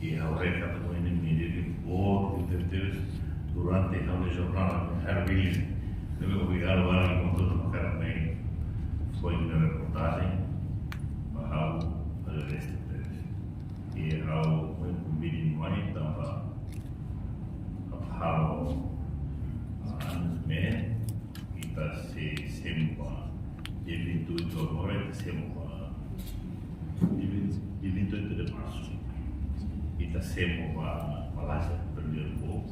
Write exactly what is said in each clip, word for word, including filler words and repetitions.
I ha'u rekata ho imi-nia boot tebetebes durante ha'u-nia jornada iha Erbil. Ne'ebé obrigadu barak ba todos os que me foin halo reportajen ba ha'u, agradese tebes. I ha'u foin konvida imi mai tanba ha'u, ah, anos me ita sei semo ba, dia vinte e oito agora, ita semo ba, dia vinte, dia vinte e oito de março, ita semo ba Malázia, primeiru voo.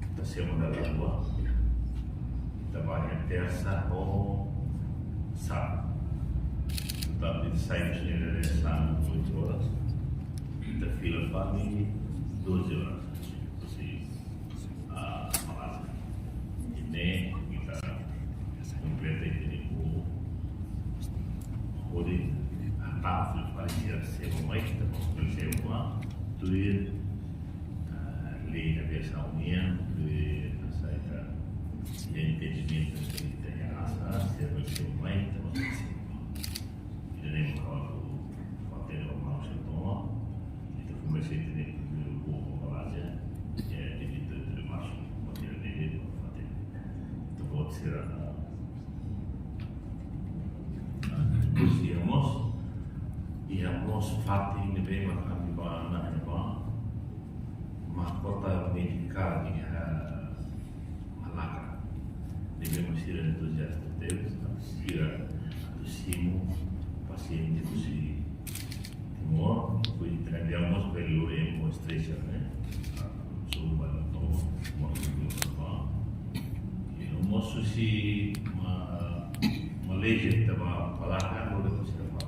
Ita semo dala rua, ita ba iha tersa ho sábadu. Portantu, ita sai husi ne'e oito horas, ita fila fali doze horas. Husi, ah, Malázia. I ne'e ita kompleta ita-nia voo. Hodi ita fila fali sira semo mai, ita ba semo mai. Tuir, ah, lei aviasaun nian, tuir asaita, entendimentu ita-nia asa, sira semo mai, ita ba semo mai. Ida-ne'e mak ha'u atu hatene ba maluk sira tomak. Ita komesa ita-nia primeiru voo ba Malázia, iha dia vinte e oito de março, ba tiha ne'e ba fatin. Ita-boot sira, ah, ah, depois iha mós, iha mós fatin ne'ebé mak ami ba, na, ba, mahkota médika iha Malacca. Ne'ebé mak sira entuziasta tebes, sira atu simu pasiente husi Timor, foin ita-nia aviaun mós bele lori ema ho stretcher, ne'e? Atu sobu ba to'o, mós lori ba. I no mós husi Ma-, Malázia ita ba Malacca, lori ba sira ba.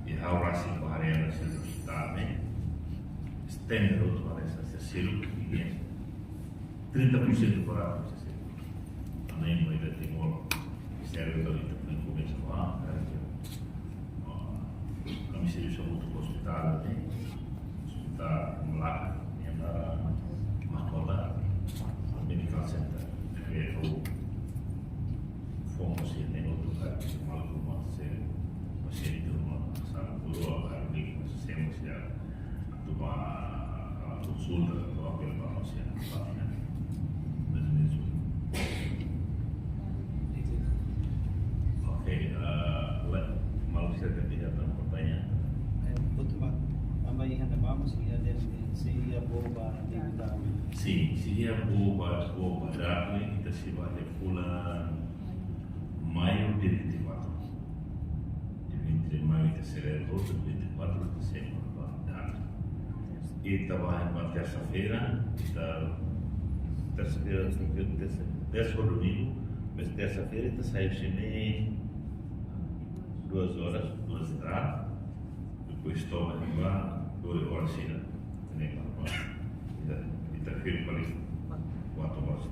I ha'u rasik ba haree ba sira ospitál ne'e. Standard hotu ba sira, sira seluk, i trinta por cento baratu, se, se. Tanba ita Timor, se ita komesa ba, ah, ami servisu hamutuk ho ospitál ne'e, ospitál Malacca, ne'e, mahkota, medical center, ne'ebé ha'u fó mós iha ne'e, hotu kali, maluk ruma, se, pasiente ruma, sala, rua, kali, se, se, atu ba, ah, konsulta, atu ba, pelo menos, ya, ba, ya. Mais ou menos. Ok, ah, la, maluk sira ke tidak pernah bertanya. Eh, betul, Pak. Tanba iha ne'ebá mós, iha desde, se iha voo ba, di, di, Sin, se iha voo ba, voo ba Daphne, ita sei ba iha fulan Maiu, dia vinte e quatro. Dia vinte de maio ita sei lori, dia vinte e quatro ita sei ba Daphne. Ita ba, ba tersa-feira, ita, tersa-feira, tersa, tersa ho domingu, mas tersa-feira ita sai husi ne'e duas horas, duas e tal. Depois to'o ba, doze horas sira. Ne'e ba, ita, ita fila fali quatro horas.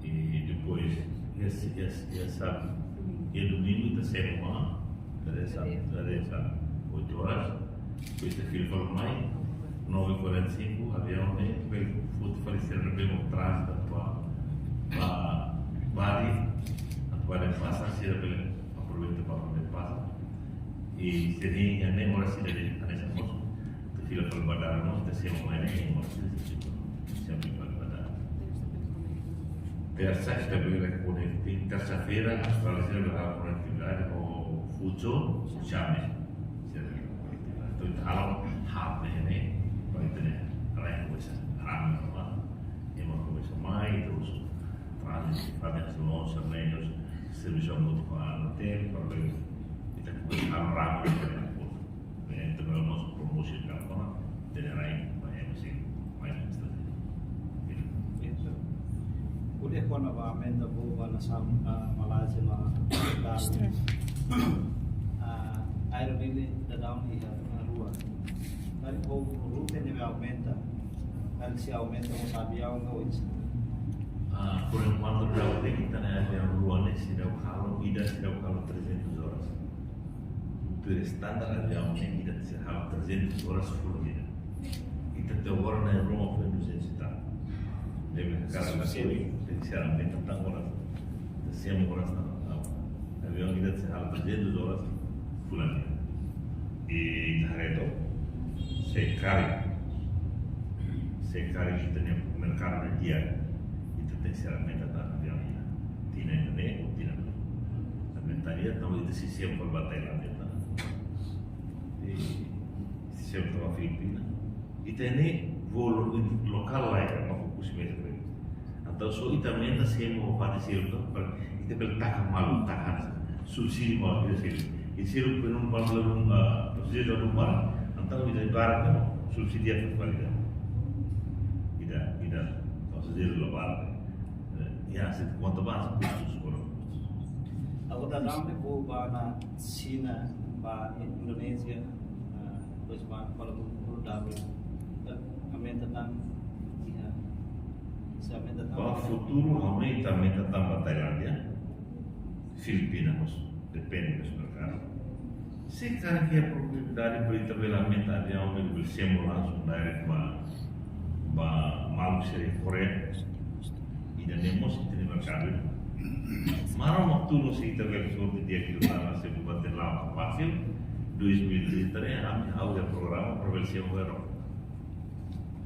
I depois, iha, iha, iha sábadu, iha domingu, ita semo mai, ita reza, ita reza oito horas, depois ita fila fali mai, nove e quarenta e cinco, aviaun ne'e, bele foti fali sira ne'ebé mak tránzitu ba, ba, ba, ba Denpasar, sira bele aproveita ba Denpasar. I se iha ne'e mós sira de, hanesan mós, ita fila fali ba Daru mós, ita semo mai ne'e, mós sira sira, semo mai ba Daru. Tersa ita bele connecting, tersa-feira, Austrália sira bele konektividade ho Fuzhou, Xiamen. Sira bele konektividade. Entaun, ita halo hub ne'e, ne'e, para ita ne'e, rai komesa, rai komesa, ema komesa mai, terus, tránzitu, fazem as lojas, meios, servisu hamutuk ho hotel, para bele, ita komesa halo rai komesa, ne'e, entaun, mós promosi ka kona, ita-nia rai, ba, ema sei mai mesta. Entaun, ko'alia kona-ba aumenta voo ba nasaun, ah, Malázia ba Daru. Ah, aerolinea daudaun iha rua. Dari ho rute ne'ebé aumenta. Dari se aumenta mós aviaun ka oinsá? Ah, por enkuantu daudaun ita-nia aviaun rua ne'e seidauk halo, ida seidauk halo trezentas horas. Tuir standar aviaun ne'e ita sei halo trezentas horas fulan ida. Ita to'o agora na'in-rua foin duzentas e tal. Ne'ebé hakarak atu, sim, ita sei aumenta tan horas. Ita sei horas tan. Aviaun ita sei halo trezentas horas fulan ida. I ita haree to'ok, se karik, se karik ita-nia merkadu ne'e di'ak, ita tenke ser aumenta tan aviaun ida. Tinan ida-ne'e, ou tinan ida. Aumenta di'ak, tanba ita sei simu para bá Tailándia tan. I sei simu para Filipina. Ita-nia voo lokál laiha, no fokus mesa. Entaun só ita aumenta simu ba parte seluk, para ita bele taka malu, taka subsídiu ba parte seluk. I seluk penumpang lalu, ah, pasajeiru lalu ba, entaun ita ibarat kan subsídiu ba ida. Ida, ida, pasajeiru lalu ba. Eh, ya, se konta ba, kustus, kustus. Agora daudaun ne'e voo ba Xina, ba Indonézia, eh, depois ba Kuala Lumpur, Darwin. Eh, aumenta tan, ya. Se aumenta tan. Ba futuru, aumenta, aumenta tan ba Tailándia. Filipina mós, depende dos merkados. Se karik iha oportunidade para ita bele aumenta aviaun, bele simu langsung direct ba, ba maluk sira Koreia. Ida-ne'e mós ita-nia merkadu. Maromak tulun, se ita bele sorte di'ak, ita sei bá to'o la'o ba fasil, dois mil e trinta ne'e, ami halo programa para bele simu ba Europa.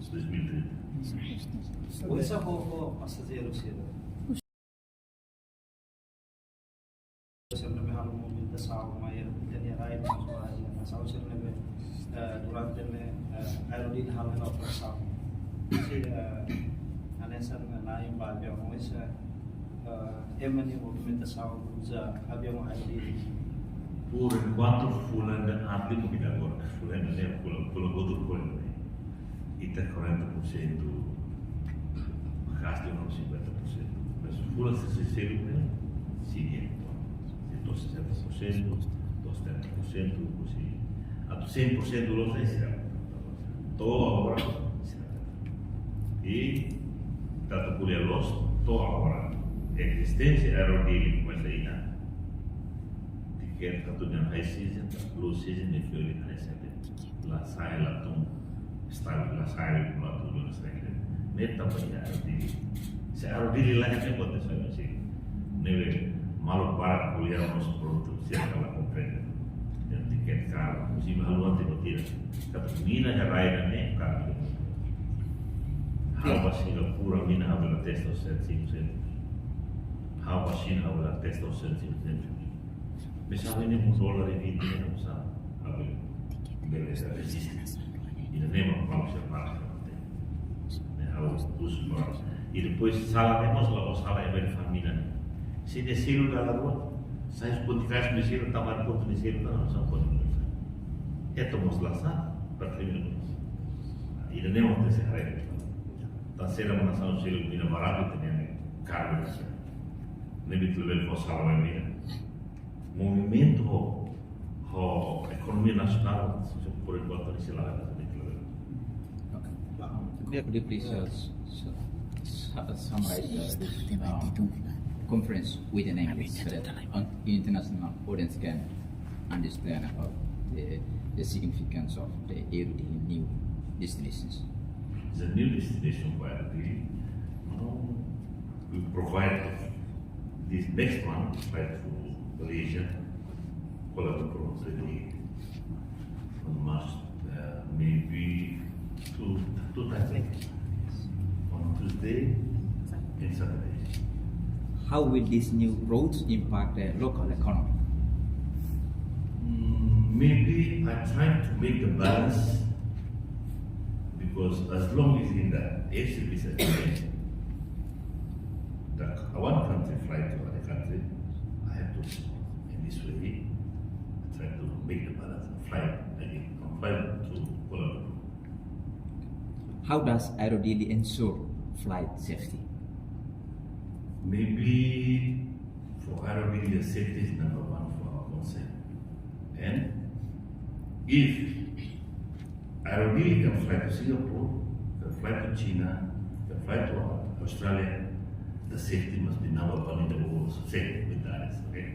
Dois mil e trinta. Oinsá ho, ho pasajeiru sira? Sira ne'ebé halo movimentasaun mai ita-nia rai, mas ba ita-nia nasaun sira ne'ebé, eh, durante ne'e, eh, Aero Dili halo hela operasaun. Se, eh, hanesan na'in ba aviaun, oinsá, eh, ema nia movimentasaun uza aviaun Aero Dili? Por enkuantu fulan ida-aat, mungkin agora, fulan ida-ne'e, fulan, fulan outubru, fulan ida-ne'e. Ita quarenta por cento, maka'as de cinquenta por cento. Mas fulan sira seluk ne'e, sim, é. Entaun sessenta por cento, entaun setenta por cento, sim. Atu cem por cento loos, é, será. To'o agora, será. I ita ko'alia loos, to'o agora. Ezisténsia Aero Dili komesa iha. Tikete atu dehan high season, low season, ne'e fiar ne'e sempre la sai, la tun stabil, la sai, la tun stabil. Ne'e tanba iha Aero Dili. Se Aero Dili la iha, ne'e buat sai masih. Ne'ebé maluk barak ko'alia mós produtu sira la komprende. Dehan tikete karu, mesti malu ante batira. Katak mina iha rai ne'e karu. Ha'u ba Singapura, mina ha'u la testa sete, cinco cento. Ha'u ba Xina, ha'u la testa sete, cinco cento. Mas ami-nia um dólar e vinte ne'e, não sabe. Abre. Beleza, resiste. Ida-ne'e mak, mak se paga. Ne'e ha'u husu ba. I depois sala ne'e mós la, sala é bem família. Se nia selu dala rua, sai os ponticais, nia selu, tamar ponto, nia selu, tá, não sabe quanto. É, tomamos lá, sabe? Para terminar. Ida-ne'e mak tenke ser haree. Entaun sira nasaun sira mina baratu, ita-nia karu. Ne'ebé ita labele fó sala ba mina. Movimentu ho, ho ekonomia nasionál, se por enkuantu ne'e sei la, ne'e labele. Okay. Could you please, uh, s-, s-, s-, summarize, uh, this, um, conference within English so that an international audience can understand about the, the significance of the Aero Dili new destinations? The new destination for Aero Dili, um, will provide this next one, flight to Malaysia, Kuala Lumpur, Sydney, on March, uh, maybe two, two times a week, on Tuesday and Saturday. How will these new routes impact the local economy? Mm, maybe I try to make the balance, because as long as in the air service agreement, that one country fly to other country, I have to support. In this way, I try to make the balance and fly again, and fly to Kuala Lumpur. How does Aero Dili ensure flight safety? Maybe for Aero Dili, safety is number one for our concern. And if Aero Dili can fly to Singapore, can fly to China, can fly to Australia, the safety must be number one in the world, safe with that, okay?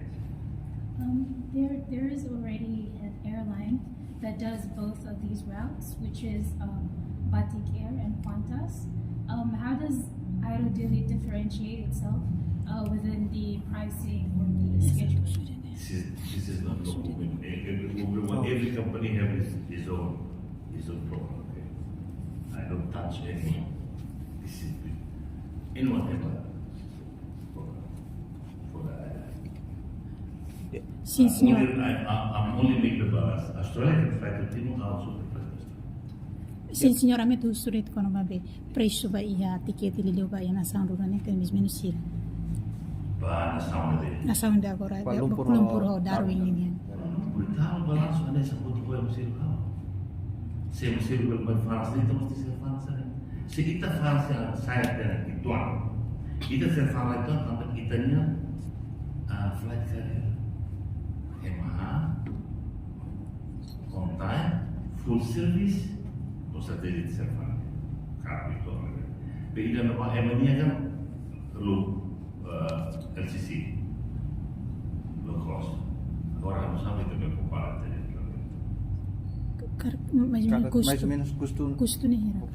Um, there, there is already an airline that does both of these routes, which is, um, Batik Air and Qantas. Um, how does Aero Dili differentiate itself, uh, within the pricing or the schedule? This is, this is not local. Every, every, everyone, every company have his, his own, his own program. Okay? I don't touch any. This is anyone have a program for the island. Sin, señor. I'm only, I, I, I'm only make the balance. Australia can fly to Timor, I also can fly to Australia. Sin, señor, ami atu husu de'it kona-ba be presu ba iha tikete liuliu ba iha nasaun rua ne'e, ke mais menus sira. Ba nasaun de. Nasaun de agora, Ba de, Lumpur Lumpur ho ho Darwin nian. Brutal balansu, ane sa buat ko yang sira kau. Se sira bel mai Fransa, ita mesti sira Fransa, ne'e. Se ita Fransa, saya dan itu. Ita sira Fransa itu, tanpa ita-nia, ah, flight carrier. Ema, on time, full service, com certeza ita sira Fransa. Kapi itu, be ida na ba, ema nian kan, lu, eh, L C C, low cost. Agora, não sabe também compara, entende? Kar-, mais ou menos Kada, kustu. Mais ou menos kustu. Kustu ne'e hira.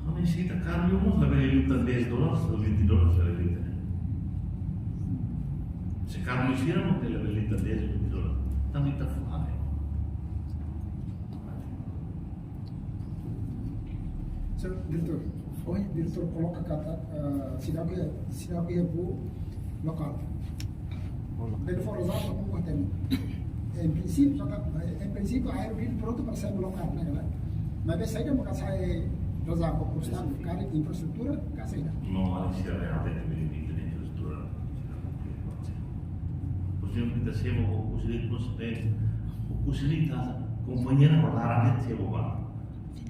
Kami sita karnu mós labele liu tan dez dólares ou vinte dólares, labele liu tan. Se karnu sira mós labele liu tan dez ou vinte dólares. Tanba ita fome. Señor diretór, foin diretór koloka katak, ah, seidauk iha, seidauk iha voo lokál. Bele fó razaun ba buat ne'e. Em princípio, já tá, em princípio, Aero Dili prontu para ser lokál, ne'e, ne'e? Mas be saida maka sai razaun ba, por estar karik infraestrutura, ka saida? Não, a gente já vai até que ele tem infraestrutura. Por exemplo, ita semo ho kusi de'it, kusi de'it, ho kusi de'it, ita kompañia ne'e laran de'it semo ba.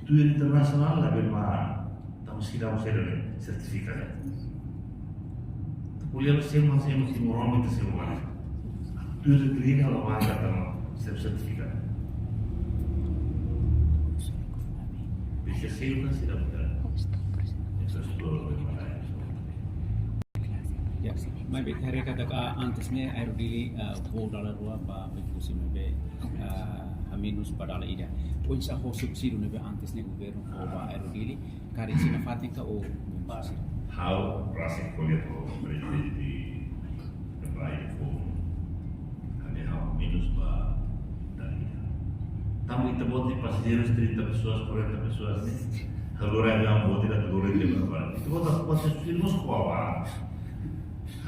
Tuir internasionál, labele mak, tanba seidauk semo ne'e, sertifikadu. Ko'alia semo, semo, semo, roma ita semo ba. Tuir internasionál, labele mak, tanba semo sertifikadu. Bisa semo, kan seidauk buka. Infraestrutura, Ya, maibé haree katak, ah, antes ne'e Aero Dili, ah, voo dala rua ba Oekusi, maibé, ah, hamenus ba dala ida. Oinsá ho subsídiu ne'ebé antes ne'e governu fó ba Aero Dili, karik sira nafatin ka ou membasi? Ha'u rasik ko'alia ho prezidente Embraer fó, ha'u hamenus ba dala ida. Tanba ita-boot nia pasajeirus trinta pessoas, quarenta pessoas ne'e. Agora aviaun boot ida, agora ida ba. Ita-boot pasajeirus ko'a ba.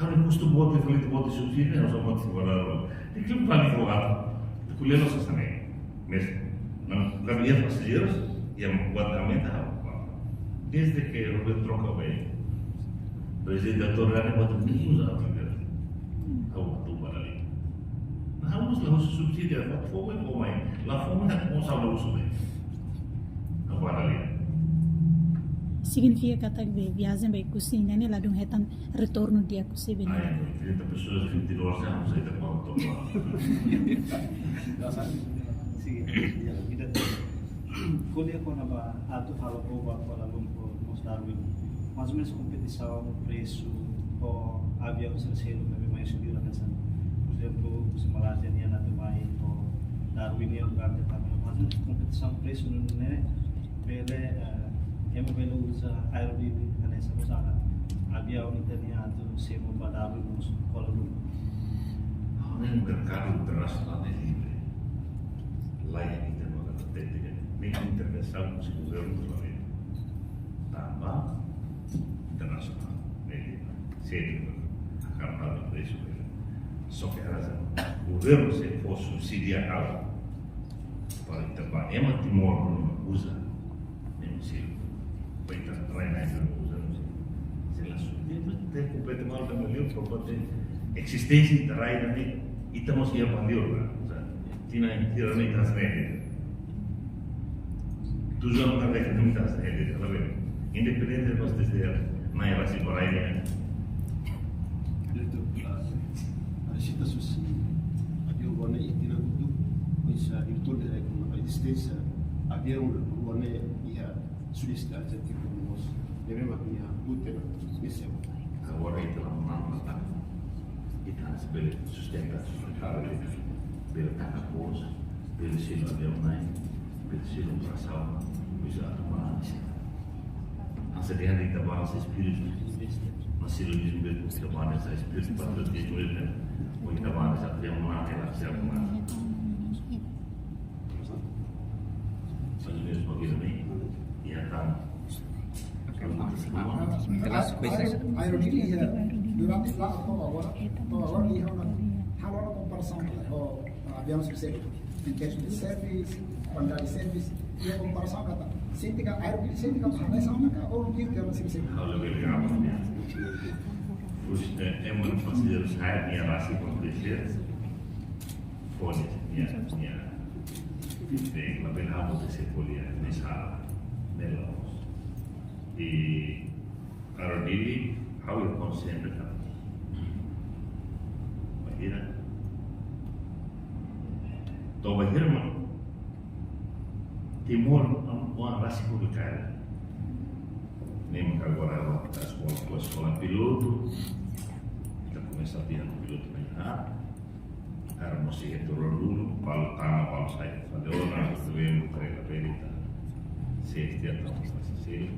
Ha'u-nia kustu boot, fali ita-boot subsídiu, ha'u só boot fali ba. Ita-boot fali ba. Ko'alia hanesan ne'e. Mas, não, kami iha pasajeirus, iha buat aumenta, ha'u. Desde que Roberto troka ba prezidente, atu rani buat mínimo za aplica. Ha'u atu ba dala ida. Ha'u mós la husu subsídiu, buat fó mai, fó mai. La fó mai, ha'u mós la husu mai. Ha'u ba dala ida. Signifika katak be viajen ba Oekusi ne'e ladún hetan retornu di'ak husi be ne'e. Ai, trinta pessoas, vinte dólares, já não sei até quanto. Sim, ya, vida. Ko'alia kona-ba atu halo voo ba Kuala Lumpur mós Darwin. Mais ou menos kompetisaun, presu, ho aviaun sira seluk ne'ebé mai subi la hanesan. Por exemplo, husi Malázia nian atu mai ho Darwin nian durante tanba. Mais ou menos kompetisaun presu ne'e bele, eh, ema bele uza Aero Dili hanesan uza aviaun ita-nian atu semo ba Darwin mós Kuala Lumpur. Ha'u hanoin merkadu internasionál ne'e livre. Laiha ita maka hatete katak ne'e intervensaun husi governu ne'e. Tanba internasionál ne'e livre. Sira hakarak halo presu ne'e. Só que razaun governu sei fó subsídiu halo para ita ba ema Timor uza. Ne'e sira, ba ita rai na'in uza, sira la subi. Ita kompete malu tanba liu, propósitu ezisténsia ita rai ne'e, ita mós iha valór, o sea, tinan sira ne'e ita hanesan ne'e. Tujuan para que ita hanesan ne'e, la be. Independente, mas desde na era si por aí, ne'e. Diretór, ah, a visita husi aviaun rua ne'e iha tinan kotuk, mas, ah, diretór dehan katak ezisténsia aviaun rua ne'e iha Sudeste Aziátiku mós, ne'ebé mak nia buat ne'e mesti. Agora ita la matan, ita hanesan bele sustenta, sustenta, bele taka voos, bele selu aviaun na'in, bele selu operasaun, bisa atu ba hanesan. Hanesan dehan ita ba hanesan espíritu nasionalizmu, bele ita ba hanesan espíritu patriotizmu, bele Ita bá, ita tiang mana, ita tiang mana. Sebenarnya sebagai ini, ya, kan. Kelas spesies. Aero Dili, ya, durante la, to'o agora, to'o agora, iha ona, halo ona komparasaun ho, ah, aviaun sira seluk. Em termos de service, kualidade de service, iha komparasaun katak, sente katak, Aero Dili sente katak, hanesan ona ka, ou mil ka, sente katak. Halo bele ka, ya. Terus, eh, ema pasajeru sa'e, nia rasik akontese. Fone, nia, nia. Feedback, labele ha'u akontese ko'alia, nia sala, nia loos. I Aero Dili, ha'u iha konsiénsia katak, bainhira, to'o bainhira mak Timor, am, oan rasik publikável. Ne'e mak agora, agora ita eskola, eskola pilotu, ita komesa tiha pilotu mai ha. Karena mós iha turun dulu, balu tama, balu sai, fali ona, tuem, trela berita. Safety atau masa sel.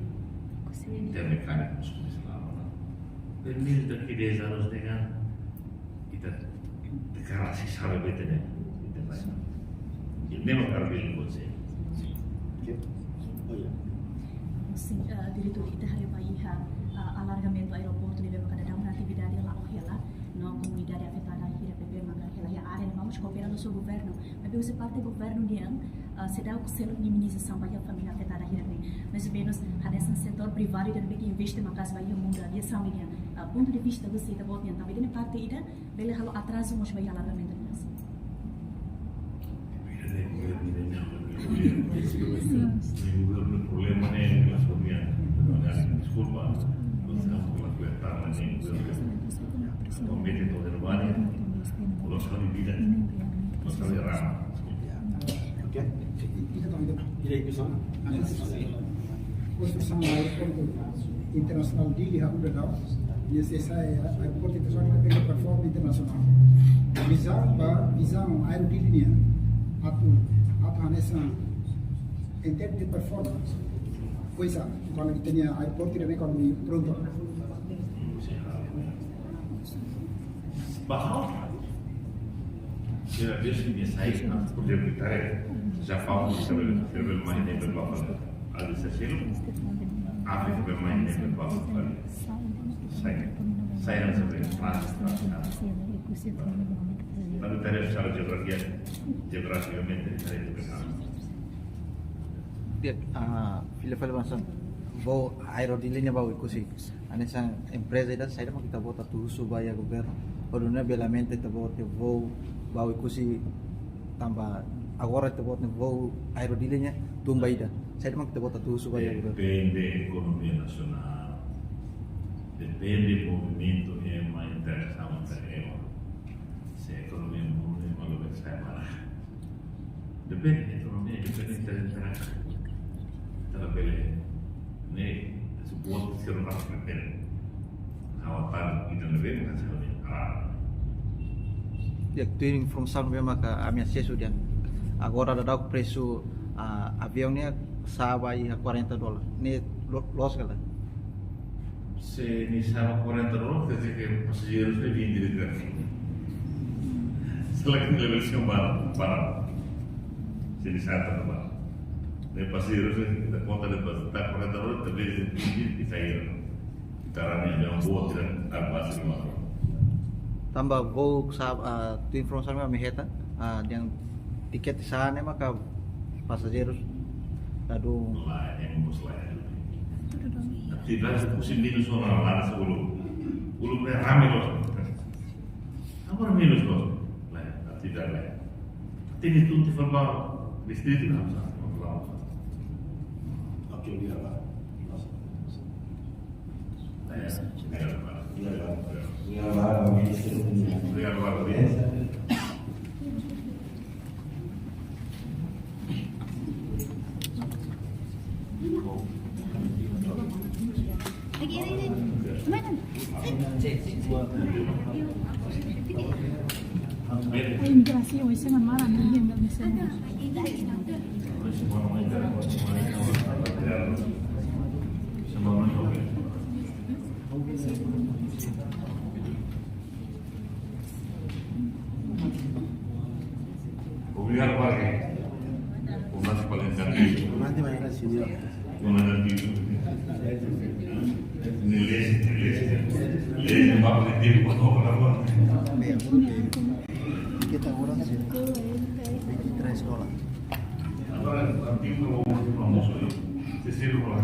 Ita mekanik mós komesa lama ona. Permisi daqui dez anos ne'e kan, ita deklarasi sabe bete ne'e, ita vai. Ne'e mak Aero Dili konsellu. Sin, eh, diretór, ita haree ba iha, eh, alargamentu aeroportu ne'ebé mak daudaun atividade la'o hela, no komunidade afetada hirak ne'ebé maka hela iha área ne'ebá mós koopera loos ho governu. Maibé husi parte governu nian, eh, seidauk selu indemnizasaun ba iha família afetada hirak ne'e. Mais ou menus, hanesan setór privadu ida ne'ebé ke investe maka'as ba iha mundu aviasaun nian. Eh, pontu de vista husi ita-boot nian, tanba ida-ne'e parte ida, bele halo atrazu mós ba iha alargamentu ne'e. Ida-ne'e governu nian problema. Ne'e governu problema ne'e, governu nian. Deskulpa, nós estamos com a cuenta ne'e governu. Promete todo o trabalho, coloca a medida, mas está errado. Oke. Ida-ne'e, ida-ne'e. Konstrusaun aeroportu internasionál Dili ha'u daudaun, nia sei sai aeroportu internasionál ne'ebé ke performa internasionál. Vizaun ba, vizaun Aero Dili nian, atu, atu hanesan, em termos de performance, pois, ah, kuandu ita-nia aeroportu ne'e kuandu prontu. Bahau. Primeira vez que me saí, porque eu gritarei. Já falo, se eu, se eu, mais nem pelo Bahau. Ali se selo. A ver, se eu, mais nem pelo Bahau. Sai. Sai, não se vê. Mas, mas, mas. Mas eu terei essa geografia, geograficamente, terei que pensar. Di'ak, ah, fila-fila masuk. Voo Aero Dili nian ba Oekusi. Hanesan empreza ida, saida mak ita-boot atu husu ba iha governu? Hodi nune'e bele aumenta ita-boot nia voo ba Oekusi, tanba agora ita-boot nia voo Aero Dili nian tun ba ida. Saida mak ita-boot atu husu ba iha governu? Depende ekonomia nasionál. Depende movimentu ema, interasaun entre ema. Se ekonomia monu, ema labele sai barak. Depende, ekonomia depende, ita, ita, ita labele, ne'e, suporte sira-ne'e depende. Ha'u hatán ida-ne'ebé, bukan sira-ne'e. Ah. Ya, tuir informasaun ne'ebé maka ami asesu dehan, agora daudaun presu, ah, aviaun ne'e sa'e ba iha quarenta dólar. Ne'e lo-, loos ka lae? Se nia sa'e ba quarenta dólar, quer dizer que pasajeirus ne'e vinte de trás. Será que ele vai se embora? Para. Se nia sa'e ba. Ne'e pasajeirus ne'e, ita konta depois, tá quarenta dólar, talvez vinte e sair. Ita rani ada yang buat tidak, tanba voo sa'e, ah, tuir informasaun ami hetan, ah, dehan tikete sa'e ne'e maka pasajeirus ladún. Lae, ema mós lae. Atividade husi menus ona la, se uluk. Uluk ne'e rame loos. Agora menus loos. Lae, atividade lae. Tene tudo te falba distrito, não, não, não. Ok, obrigado. Ai, migrasaun, ese na mara, ninguém me avisa. Obrigadu, Padre. Por mais palestra. Comandante Maior Senior. Comandante. Neles, neles. Neles, vamos aprender com o novo agora. Bem, porque que tá agora, vinte e três dólares. Agora, antigo, o famoso, se serve para a